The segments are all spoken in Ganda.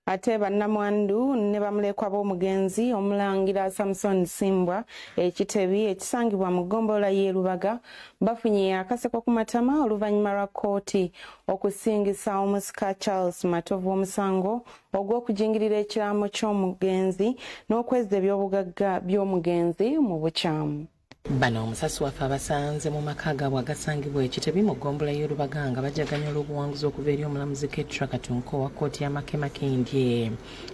Ate bannamwandu ne bamulekwa b'omugenzi Omulangira Samson Ssimbwa Ekitebi ekisangibwa mu ggombolola y'e Lubaga bafunye akaseko ku matama oluvannyuma lwa kkooti okusingisa omusika Charles Matovu omusango ogw'okujingirira ekiraamo ky'omugenzi n'okwezza eby'obugagga by'omugenzi mu bukyamu. Bano omusasi waffe abasanze mu maka gaabwe agasangibwa Ekitebi mu ggombolola y'e Lubaga nga bajaganya olw'obuwanguzi okuva eri omulamuzi Ketra Katunko owa kkooti ya Makindye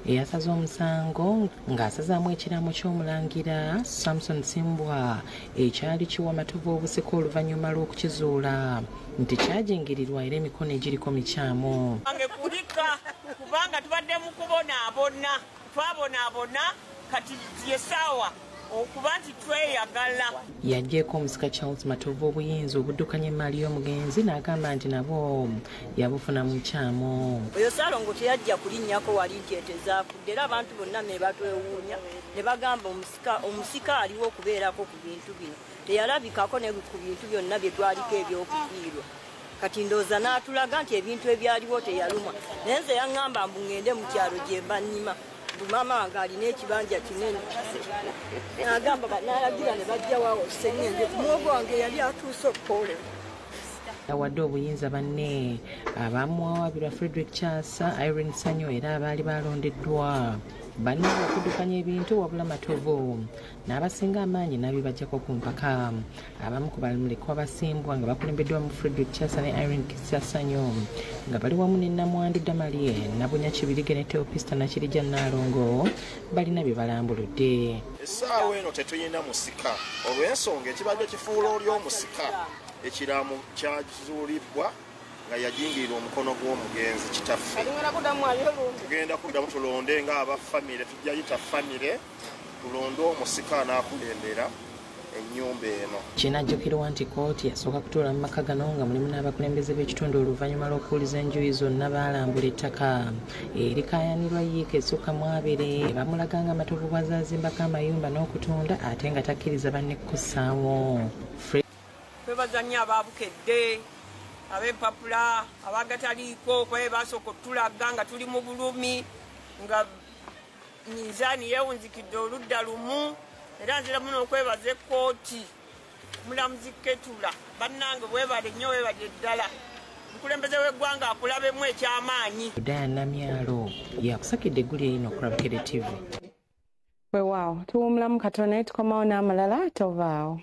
eyasaze omusango ng'asazaamu ekiraamo ky'omulangira Samson Ssimbwa ekyali kiwa Matovu obusika oluvannyuma lw'okukizuula nti kyajingirirwa era emikono egiriko mikyamu. Kulika kubanga tubadde mu kubonaabona, twabonaabona, kati yessaawa okuba nti tweyagala. Yaggyeeko omusika Charles Matovu obuyinza obuddukanya emmaali y'omugenzi n'agamba nti nabo yabufuna mu bukyamu. Oyo Ssaalongo teyajja kulinnyako wali nti ente zaafudde, era abantu bonna ne batwewuunya ne bagamba omusika aliwo okubeerako ku bintu bino, teyalabikako ne ku bintu byonna bye twaliko ebyokufiirwa. Kati ndowooza n'atulaga nti ebintu ebyaliwo teyalumwa, naye nze yaŋŋamba mbu ŋŋende mu kyalo gye mba nnima, mama wange alina ekibanja kinene, n'agamba n'alagira ne bajja waawo sseŋŋenge, muwogo wange yali atuuse okukoolebwa. Awadde obuyinza banne abamuwawaabirwa Frederick Kyasa, Irene Sanyo era abaali balondeddwa banne okuddukanya ebintu, wabula Matovu n'abasinga amaanyi n'abibajjako ku mpaka. Abamu ku bamulekwa basimbwa nga bakulembeddwa mu Frederick Kyasa ne Irene Sanyo nga bali wamu ne Namwandu Damalie, Nabunya Kibirige ne Teopista Nakirija Nnaalongo balina bye balambuludde. Essaawa eno tetulina musika olw'ensonga ekibadde kifuula oli omusika, ekiraamo kyazuulibwa nga yajingirira omukono gw'omugenzi kitaffe. Tugenda kuddamu tulonde ng'aba famire, tujja yita famire tulonde omusika anaakulembera ennyumba eno. Kinajjukirwa nti kkooti yasooka kutuula mu maka gano nga mulimu n'abakulembeze b'ekitundu oluvannyuma lw'okuwuliza enjuyi zonna baalambula ettaka erikaayanirwa yiika esukka mu 20, bamulaga nga Matovu bw'azaazimbako amayumba n'okutunda ate nga takkiriza banne kussaawo. Twebaza nnyo abaabukedde, ab'empapula, abagataliiko, kuba basooka otulaga nga tuli mu bulumi, nga minzaani yeewunzikidde oludda lumu, era nziramu n'okwebaza ekkooti mulamuzi Ketula. Bannange weebale nnyo, weebale ddala. Omukulembeze w'eggwanga akulabemu eky'amaanyi. Diana Namyalo yakusakidde eggulire lino ku Bukedde TV. Weewaawo, tuwummulamu katono tukomawo n'amalala, tovaawo.